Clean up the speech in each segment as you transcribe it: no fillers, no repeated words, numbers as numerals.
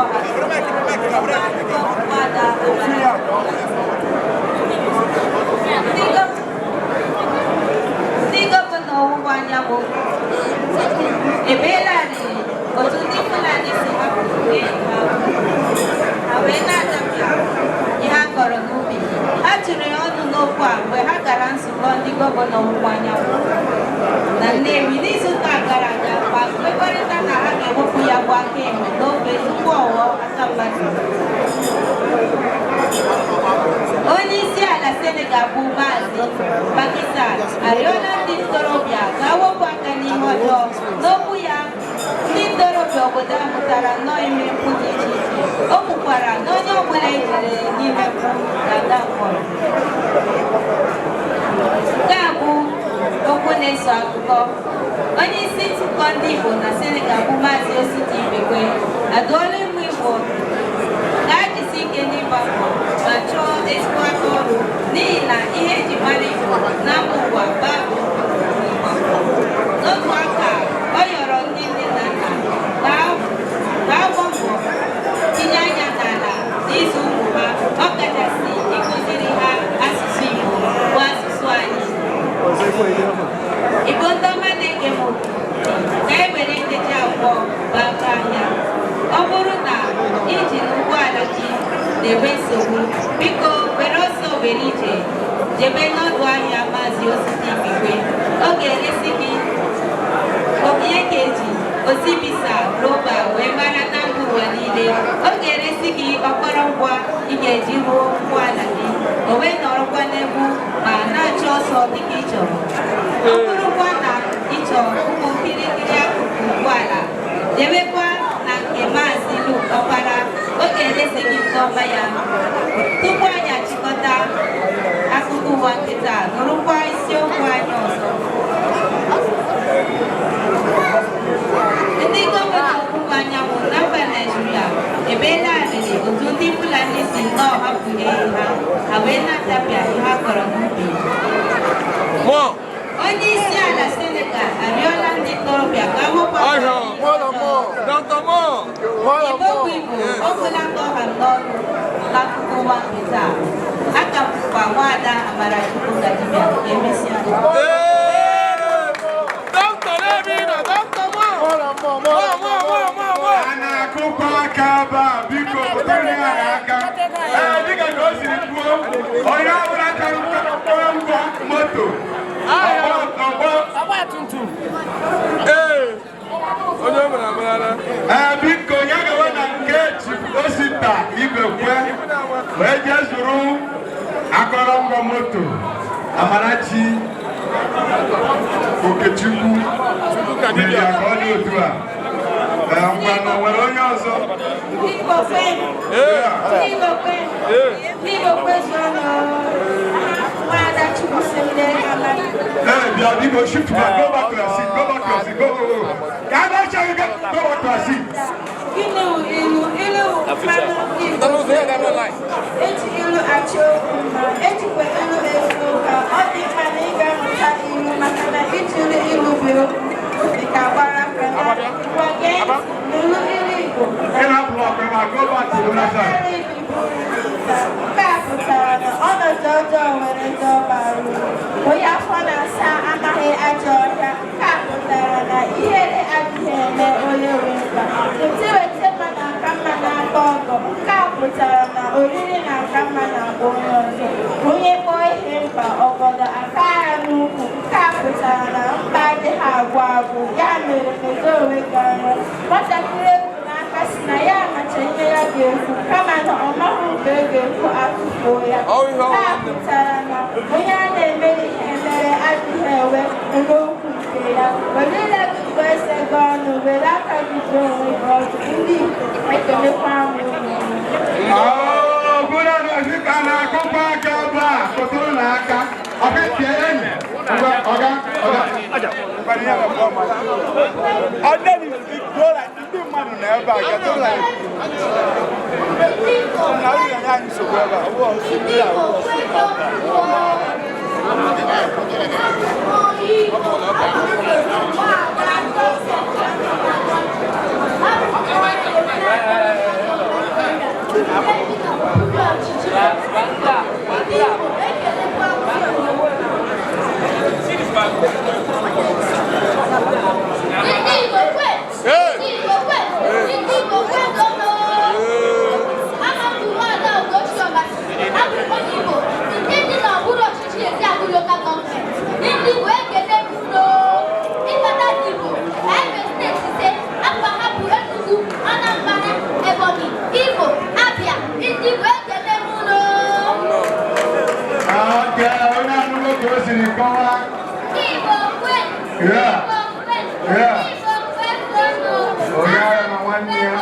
Ọha. Akụkọ Nwada Amara. Ndị gọvanọ ọwụwa anyanwụ ebeela arịrị otu ndị Fulani si hapụ ehi ha, ha wee na-adapịa ihe a kọrọ n'ubi. Ha tụrụ ọnụ n'okwu a mgbe ha gara nzukọ ndị gọvanọ ọwụwa anyanwụ na Nnewi n'izuụka gara aga, ma kwekọrịta na ha ga-ewepụ ya bụ aka enwe n'ofe tupu ọ ghọọ aka mmadụ. Onye isi ala Senegal bụ Maazị Macky Sall arịọla ndị ntorobịa ka ha wepụ aka n'ihe ọjọọ. N'okwu ya, ndị ntorobịa obodo ahụ mụtara nnọọ ime mpụ dị iche iche. O kwukwara na onye ọbụla ejidere n'ime mpụ ga-aga mkpọrọ. Nke a bụ okwu na-eso akụkọ. Onye isi nzukọ ndị Igbo na Senegal bụ Maazị Osita Ibekwe adụọla ụmụ Igbo ka ha jisi ike n'ịgba mbọ ma chọọ ezigbo aka ọrụ, n'ihi na ihe eji mara Igbo na mba ụwa baa ịgba mbọ. N'otu aka, ọ yọrọ ndị nne na nna ka ha gbaa mbọ tinye anya n'ala n'ịzụ ụmụ ha, ọkachasị ịkụziri ha asụsụ Igbo bụ asụsụ anyị. Igbo ndị ọma na-ege m ntị, ka e were nkeji 2 baa ahịa. Ọ bụrụ na iji ụgbọala gị na-enwe nsogbu, biko were ọsọ were ije jebe n'ọdụ ahịa Maazị Osita Ibekwe. Ọ ga-eresi gị ihe ka eji Osibisa Global wee mara na mba ụwa niile. Ọ ga-eresi gị ọkọrọngwa ị ga-eji rụọ ụgbọala gị, o wee nọrọkwa n'egwu ma na-achọ ọsọ dịka ị chọrọ. Ọ bụrụkwa na ị chọrọ ụmụ nkirikiri akụkụ ụgbọala, debekwa na nke Maazị Luke Ọkpara. Ọ ga-eresi gị nke ọma ya. Tupu anyị achịkọta akụkọ ụwa nke taa, nụrụkwa isiokwu anyị ọzọ. Ndị gọvanọ ọwụwa anyanwụ na mba Naịjirịa ebeela arịrị otu ndị Fulani si nnọọ hapụ ehi ha, ha wee na-atapịa ihe a kọrọ n'ubi. Onye isi ala Senegal arịọla ndị ntorobịa ka ha wepụ aka n'ihe ọjọọ. Igbo bụ Igbo, ọ bụla ka ọ ha m n'ọnụ n'akụkọ ụwa nke taa. Aka m bụkwa Nwaada Amarachukwu Kadibia. Ka emesịa. Dọkịta n'ebe ị nọ, dọkịta mụ. A na-akụkwa aka ebe a, biko kụtara ya aka. Ee, dịka ka o siri kwuo, onye ọbụla chọrọ ngwa moto ọgbọ Ee, onye o mere amarala. Ee, biko ya gawa na nke Chief Osita Ibekwe wee jee zụrụ akọrọngwa moto. Amarachi Okechukwu mere ya ka ọ dị otu a. Ee, ngwanụ, nwere onye ọzọ? Igbo kwenu! Igbo kwenu! Igbo kwezuonụ! Nwada Chukwu si m lee amara. Ee, bịa biko, shift back, go back to your seat, go back to your seat, go, go, go. Ka a na-eche gị, go back to your seat. Gịnị wụ ilu? Ilu wụ mmanụ Igbo. Eji ilu achọ okwu mma, ejikwa ilu ezu ụka. Ọ dị mkpa na ị ga-amụta ilu, maka na ijiri ilu bụ okwu dị ka gbara aka na. Ngwa, gee ntị nụrụ ilu Igbo. Ị na-block ma, go back to the other side. Nke a pụtara na ọnọdụ ọjọọ nwere ndị ọ bara uru. Onye afọ na-asa amaghị ajọ ọhịa. Nke a pụtara na ihere adịghị eme onye nwe mkpa. Wete wete mma na-aka mma n'aka ọgọ. Nke a pụtara na oriri na-aka mma na-agba onye ọzọ. Onye kpọọ ihe mkpa, ọgọdọ aka ya n'ukwu. Nke a pụtara na mkpa adịghị agwụ agwụ, ya mere medo onwe gị anya. Nwatakịrị egwu n'aka si na ya amacha ihe ya ga-ekwu, kama na ọ maghị mgbe e ga-ekwu atụfuo ya. Nke a pụtara na onye a na-emere ihe emere adịghị enwe n'okwu nke ya. Were ire gị gụọ eze gị ọnụ, were aka gị jụọ onwe gị ọdụ. Ndị Igbo, ekelekwa m unu. Ọbụla na ka na-akụkwa aka ebe a, kụtụrụ n'aka. Ọka tie enyi. Ngwa, ọga, ọga. And then it go like ndị mmadụ nọ ebe a getụ like na ụlọ ya anyị nsogbu ebe a. Ndị Igbo kwenu! Igbo, abụ m Nwada Joseph. Yeah. Yeah. Onye agha na nwanne ya.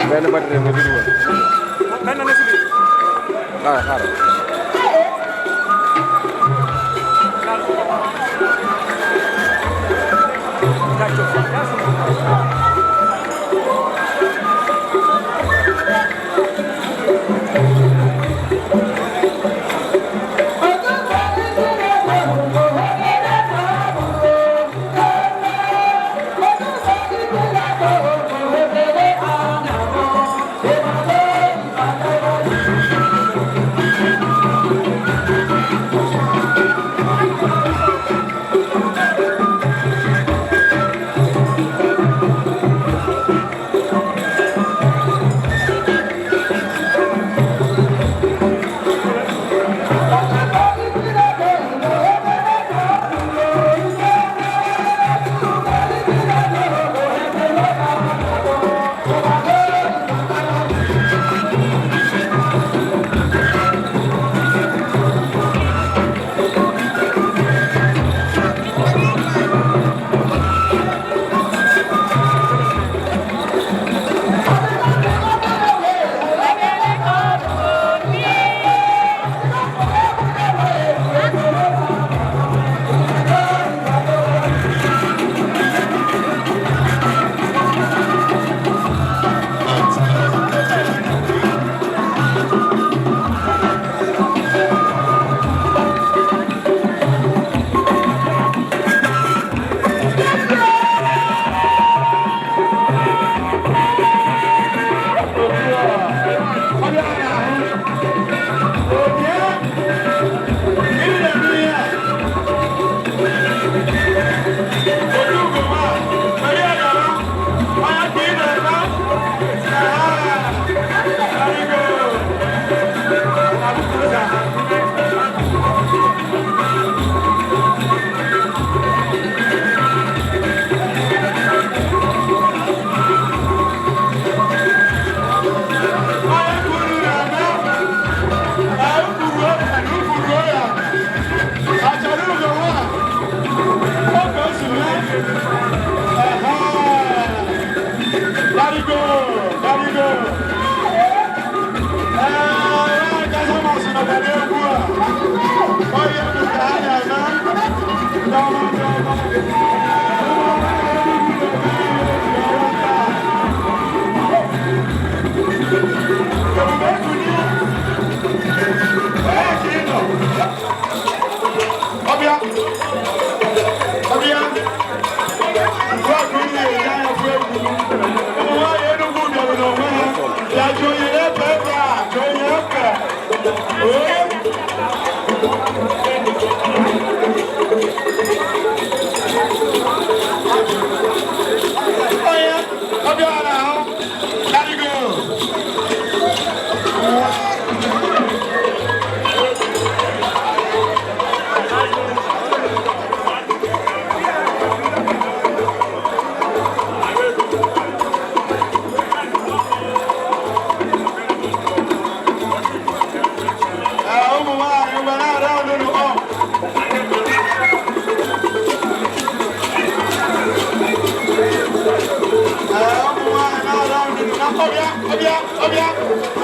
Benn batterie nga ci dugal. Benn na si biir. Xaaral xaaral. Thank you. Ọbịa, ọbịa, ọbịa.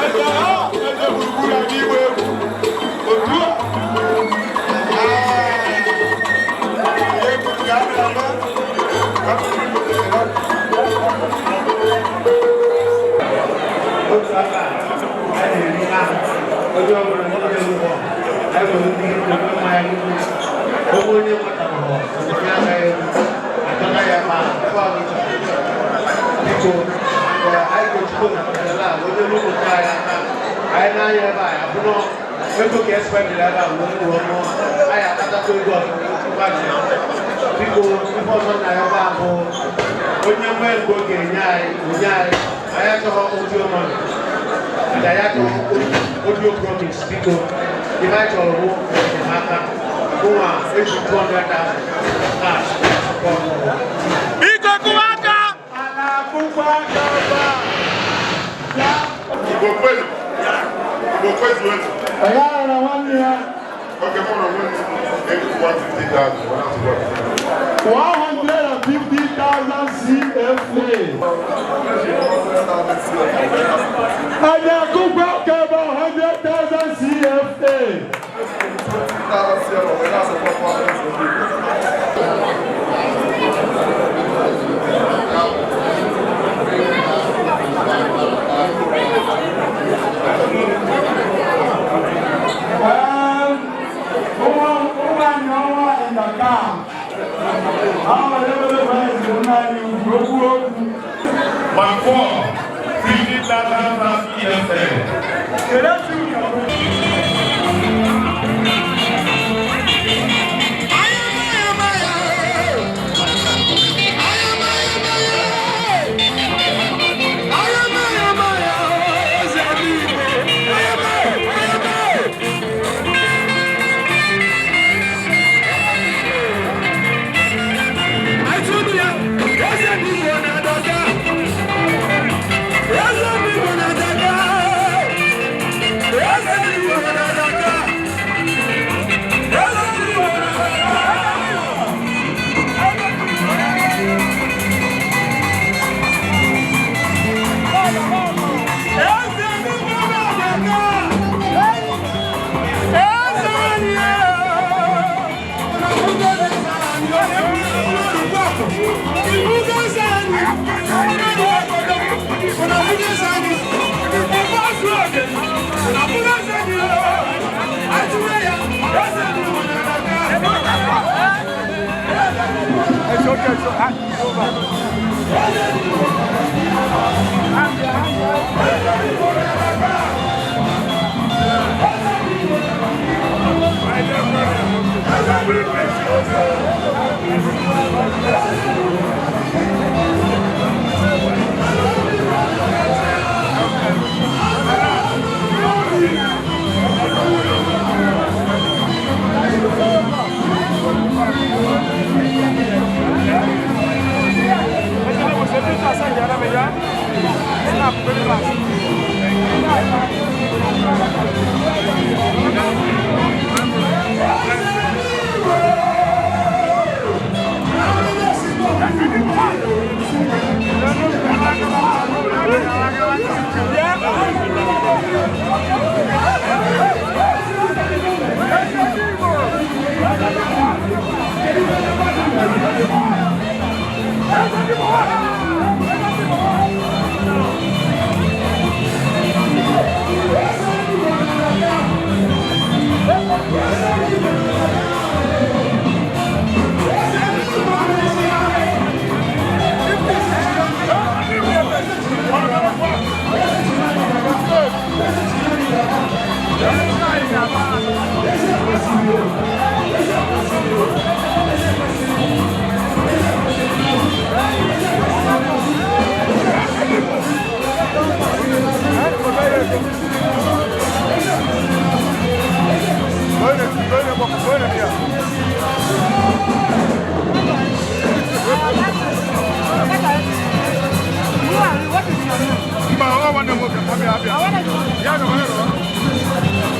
Eze ha, eze gburugburu anyị igba egwu. Otu a. Ee, egwu ka a na-eme. Ka m Otu aka a na-eri ahụ onye ọbụla ndị na-elu anyị nwere ndị ebe mmanya nnukwu onwe onye nwetara onye agaghị achọta ya ma ebe ọ dịcha. Biko, anyị ga-echukwu na ala onye n'ụlọ nke anyị aka anyị na-anya ebe a abụrụ ego ka espendịrị ebe a wee rụọ ọnụ anyị akatakwa ego ọzọ. Biko, ife ọzọ na ya ebe a bụ onye nwee mgbe ọ ga-enye anyị onye anyị anyị achọghị audio money and anyị achọghị audio promise. Biko, ife anyị chọrọ bụ enyemaka ụnwa eji 200,000 cash. Biko, kụwa aka. A na-akụkwa aka ebe a. Igbo kwenu. Igbo kwezuenu. Onye ahụ na nwanne ya. Oge mụ na onwe m ego 150,000, 150,000 CFA. Anyị akụkwa aka ebe a, 100,000 CFA. Ụmụ anyị ọnwa ịnọka ahụ ebe ebe anyị ugwu okwu okwu. Ma four, 50,000 francs ESL. Kelechi Ukwu. It's okay, so it's over. Mba, ọ nwanne m nwoke, abịa, abịa. Ya nọrọ, ya nọrọ.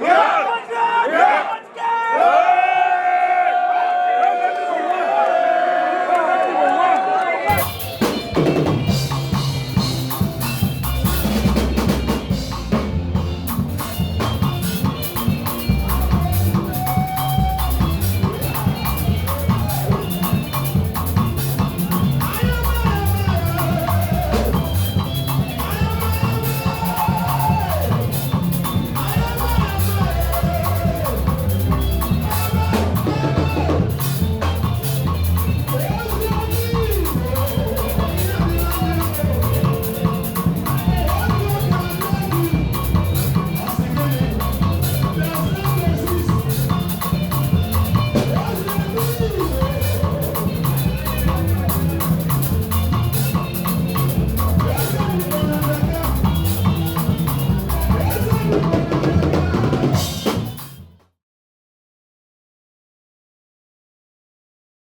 Yeah!